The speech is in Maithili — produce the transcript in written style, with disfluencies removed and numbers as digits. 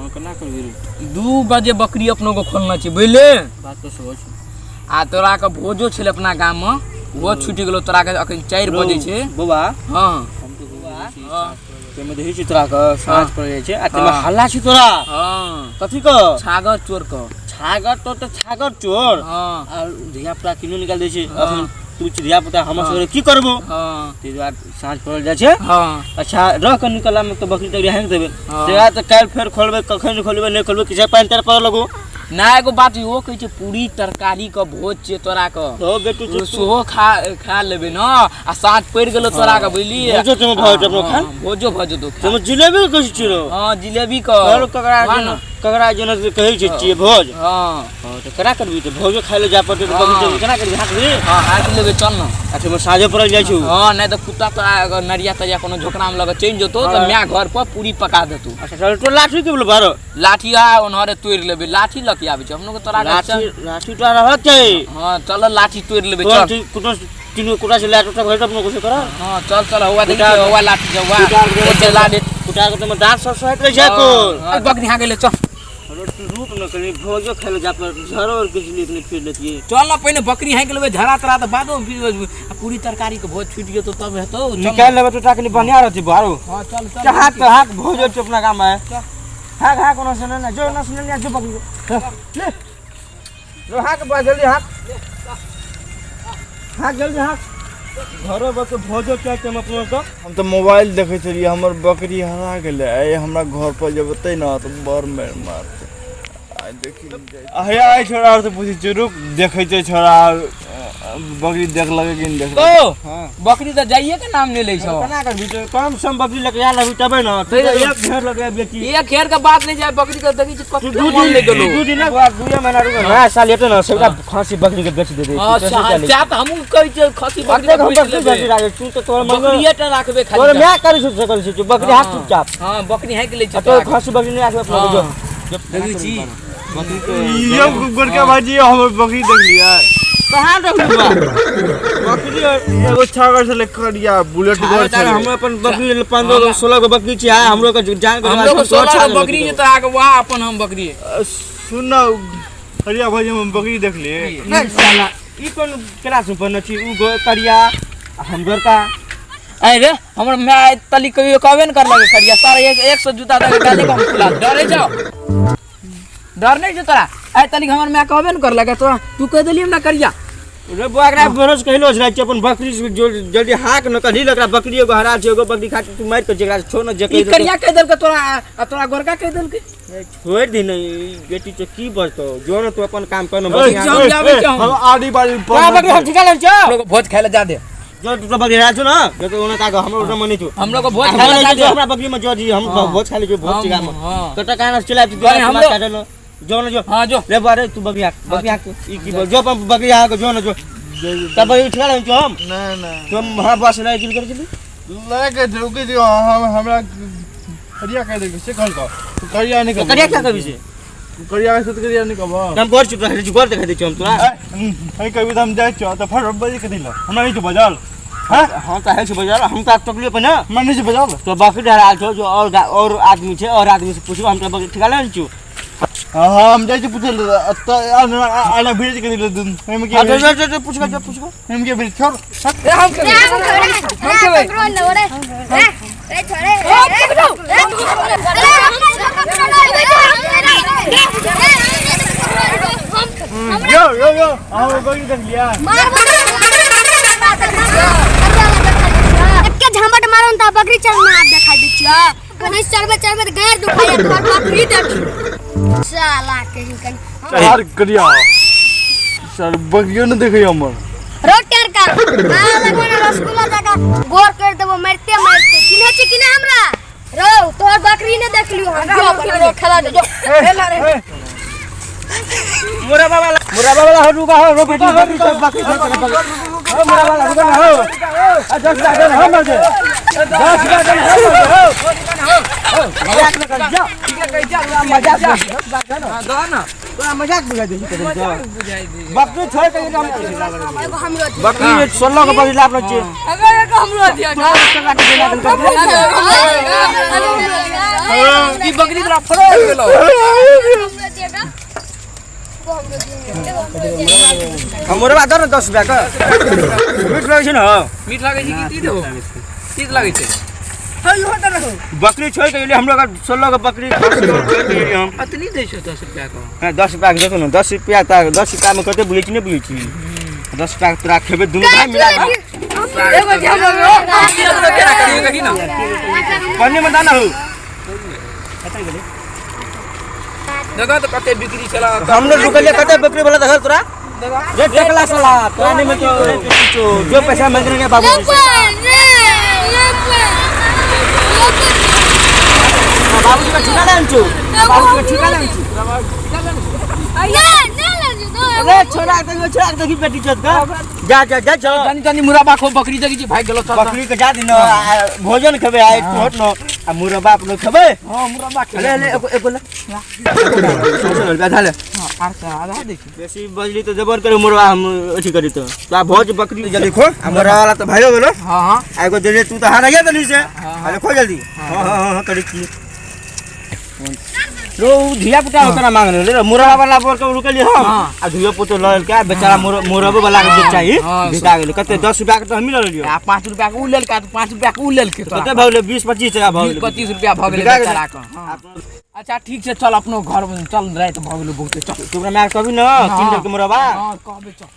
केना करबी रे? 2 बजे बकरी अपनो के खोलना छै, बुझले? बात तो सेहो छै। आ तोरा के भोजो छलै अपना गाम में, ओहो छुटि गेलो। तोरा के अखन 4 बजे छै। बौआ, हाँ। हम तो हाँ। ताहिमे देखै छी तोरा के साँझ पड़ि जाइ छै आ ताहिमे हाँ। हल्ला छै तोरा। हाँ। कथी के? छागर चोर के। छागर तो तऽ छागर चोर। हाँ। आ धिया पुता किनो निकालि दै छै। हाँ। अखन तू छी धिया पुता, हमर सबके की करबो? हाँ। ताहि दुआरे साँझ पड़ल जाइ छै। हाँ। अच्छा रह कऽ निकलला मे तऽ बकरी तकरी हाँकि देबै। हाँ। से तऽ काल्हि फेर खोलबै, कखन खोलबै नहि खोलबै, किछु पानि तानि पड़ऽ लगो। ना एगो बात इहो कहै छै, पूरी तरकारी के भोज छै तोरा के। तो बेटू छै, सेहो खा खा लेबै न, आ साँझ पड़ि गेलो तोरा के, बुझलियै? भोजो ताहिमे भऽ जेतौ अपनो हाँ, खान। हाँ, भोजो भऽ जेतौ खान। ताहिमे जिलेबी कहै छी रौ। हाँ, जिलेबी के। कहलहुँ ककरा वाह जेना न। ककरा जेना से कहै छै छियै भोज। हाँ। हाँ, तऽ केना करबी? तऽ भोजो खाइ लए जाय पड़तै तऽ हाँ। बकरी तकरी केना करबी? हाँकबी? हाँ, हाँकि लेबै, चल न। अच्छा ओहिमे साँझो पड़ल जाइ छौ। हाँ, नहि तऽ कुत्ता तोरा अगर नरिया तरिया कोनो झोकरा मे लऽ कऽ चलि जेतौ तऽ हाँ। माय घर पर पूरी पका देतौ। अच्छा चल, तो लाठी के बोलो बारो। लाठी आ ओन्हरे तोड़ि लेबै, लाठी लऽ के आबै छै अपनो के तोरा के। लाठी चल। लाठी तोरा रहत छै। हाँ, चल लाठी तोड़ि लेबै, तोरा चल। कुनो तीन कुटा से लाठी उठा भरि अपनो कुछ कर। हाँ, चल चल, हौवा देखी, कुटार- हौवा लाठी छै, हौवा। कुटार के- ओते लाठी। कुटार के तो दांत सब सहैत रहै छै को। हाँ, बकरी हाँ गेलै, चल। रुक न कनी, भोजो खाइ लए जा पर झरो और बिजली कनी फिर लेतियै। चल न, पहिने बकरी हाँकि लेबै, झरा तरा तऽ बादो मे फिर, आ पूरी तरकारी के भोज छुटि जेतौ तब हेतौ। चल न। निकालि लेबै तो कनी बढ़िया रहतै बारो। हाँ, चल चल। हाक तऽ हाक, भोजो छै अपना गाम में। हाक हाक, ओना से नहि जो, ओना से नहि जो, बकरी ले लो, हाक बा, जल्दी हाक, हाक जल्दी हाक, घरो बक भोजो क्या के हम अपनो के। हम तऽ मोबाइल देखै छलियै, हमर बकरी हरा गेलै। आइ हमरा घर पर जब एतै ने तऽ बड़ मारि मारतै। आइ देखी हया, आइ छोड़ा आर से पूछै छियै, रुक देखै छै छोड़ा आर बकरी देखलकै कि नहि देखलकै। तो हाँ। बकरी तऽ जाइए के नाम नहि लै छौ। केना करबी? तऽ कम सम बकरी लके आयल अभी तबे न तू तऽ एक ढेर लके आबि बेटी। एक खेर के बात नहीं जाए, बकरी के देखै छी तू कते 2 मन दिन लागि गेलौ। 2 दिन 2 महीना रुक, नया साल एतै न, सबटा खसी बकरी के बेच देबै। हाँ, सएह तऽ हमहूँ कहै छियै, खसी बकरी के हम बेच बकरी लेबै। बेच राखे तू तऽ तोहर मन बकरिए टा राखबै खाली। तोहर टा। माय करै छौ से करै छौ, बकरी हाथ हाँ। चुपचाप। हाँ, बकरी हाँकि लै आ छै तोहर तोरा के। खसी बकरी नहि राखबै अपना हाँ। जो। देखै छी बकरी के यौ गोरका भाजी, हमर बकरी देखलियै? कहाँ देखलू बा बकरी? एगो छागर छलै करिया बुलेट गोर तारा छलै। हम अपन बकरी 15 गो 16 गो बकरी छी, आ हमरो के जान के हम लोग 16 गो बकरी जे तोरा के, वाह, अपन हम बकरी। सुन न करिया भाजी, हम बकरी देखलियै। नहीं साला, ई कोन क्लास में पढ़ने छी? उ गो करिया आ हम गोरका। अरे हमर माय तली कहियो कहबे न करलकै करिया। सारा एक एक सौ जूता दऽ के डाले के हम खुला डरे जाओ, डर नहीं छौ तोरा? आइ तलिक हमर माय कहबे न करलकै, तोरा तू कहि देलियै हमरा करिया। रे बुआ, एकरा भरोस कहलो छै कि अपन बकरी से जो जल्दी हाक न कही, एकरा बकरी एगो हरा छै, एगो बकरी खा तू मारि के जेकरा छो न जे ई करिया कहि देलकै तोरा आ तोरा गोरका कहि देलकै। छोड़ दी न, ई बेटी के की बजतो, जो न तू अपन काम कर न। ओए, बकरी हम जाबै छी हम। हम आड़ी बाड़ी तोरा बकरी हम ठिका लेन छौ। हम लोग भोज खाइ लए जा दे। जो तू बकरी हरा छौ न, जो तो ओना ताक हमरो ओना मने छौ। हम लोग को भोज हमरा खाइ लए नहीं जा छौ, दे। हमरा बकरी में जो जी हम हाँ। भोज खा ले, जो भोज हम- चिगा में हाँ। कटा कान चला तू अरे हम लोग- काटल जो न जो। हाँ, जो। रे बुआ रे, तू बकरी हाक, बकरी हाक, ई की बोल, जो अपन बकरी हाक, जो न जो तब बकरी ठिका लेन छौ हम। नहि नहि। तुम हाँ बस नहीं जिल कर चली लए के रुकै दियौ, हम हमरा करिया कहि देलकै से कहलकौ तू करिया नहि तो कहबो। करिया क्या कभी से? तू करिया के करिया नहि कहबो। हम गोर चुप रह, गोर देखा दे हम तोरा। है कभी तऽ हम जाइ छियौ तऽ फट बजे के दिल हमरा नहि छौ बजल। हाँ? हम तऽ है छौ बजल, हम तऽ तकलियो पे ना। हमरा नहि छौ बजल। तो बकरी डरा छौ जो और और आदमी छै, और आदमी से पूछबो, हम तो बकरी ठिका लेन छु। हाँ हाँ, हम जाइ छी पूछै लए, एतऽ आना भेज के दिल एहिमे के हां, जो जो जो, पूछबो, जो पूछबो। एहिमे के भेज, छोड़। ए, हम खेबै, हम खेबै। यो यो यो, हम बकरी देख लिया। एके झमट मारन त बकरी चल मार देखाइ दै छियो, कनी चढ़बे चढ़बे त गाड़ दुखाइ, तोहर बकरी देखी साला कहीं कहीं। यार करिया सर, बकरियो नहि देखै हमर। रोटर का आ लगो ना रसगुल्ला जका गोर कर देबो मारते मारते। चिन्है छी कि ना हमरा? रो तोहर बकरी ने देख लियो हम, जो अपन खेला दे जो। मोरा बाबा, मोरा बाबा हो, रुका हो, रुक बकरी बकरी हो, मोरा बाबा रुका ना हो, आ 10 बाजन हो मजे, 10 बाजन हो मजे हो हो, मजाक न कर जा। ठीक है, कहि जा, मजाक, 10 बाजन। हाँ, दह ना। तोरा मजाक बुझाइ दै छै। बुझाइ दे। बकरी छोड़ के हम एगो हमरो दिअ। बकरी 16 के बकरी लाभ छियै। अगर एगो हमरो दिअ। टका के देना देलकै। ई बकरी तोरा फरोड़ गेलो। हमरो दर ने 10 रुपया के मीठ लगै छै ने। मीठ लागै छै कि तीत हो? तीत लागै छै। बकरी छोड़ के एलियै हमरो 16 के बकरी छोड़ के एलियै हम। अतनी दै छै 10 रुपया के? हाँ, 10 रुपया के देखो ने, 10 रुपया तक 10 रुपया में कते बुझै छी नहि बुझै छी? 10 रुपया के तोरा खेबै दुनू भाई मिला के। एगो जे हमरो हमरो केना करियो कही ना। पन्नी में दाना हो। देखा तो कते बिक्री छला। हम लोग रुकलिए कते बकरी वाला देखल तोरा जे टकला साला तोरा नहीं में तो जो पैसा मांग रहे बाबूजी से। बाबूजी का ठिकाना आनछु, बाबूजी का ठिकाना आनछु। अरे छोड़ा के छोड़ा के देखी बेटी चोद का। जा जा जा चलो। तनी तनी मुराबा खो बकरी देखी छी भाग गेलो। चल बकरी के जा दिन भोजन खेबै आइ छोट न आ मुरब्बा अपनो खेबै। हां, मुराबा खो। ले ले एगो एगो ले आधा ले। हां, आर से आधा देखी। बेसी बजली तो जबर करे मुरबा हम अथी करी तो आ भोज बकरी जल्दी खो आ मुरबा वाला तो भाइयो गेलो। हां हां। आ एगो देले तू तो हारा देली से। अरे खो जल्दी। हां हां हां करी की रो धिया पुता ओकरा मांग रे मुरबा वाला बोल के रुकलिए हम आ धिया पुतो लल के बेचारा मुरबो वाला के जे चाही बिका गेल। कते 10 रुपया के तो हम लऽ लियो। आ 5 रुपया के उ लेलका, 5 रुपया के उ लेलके। कते भऽ गेलै? 20 25 टका भऽ गेलै। 25 रुपया भऽ गेलै बेचारा के। अच्छा ठीक छै, चल अपनो घर चल, राति भऽ गेलै बहुते। चल तू हमरा माय कहबी न किन देलकै मुरबा? हां कहबै, चल।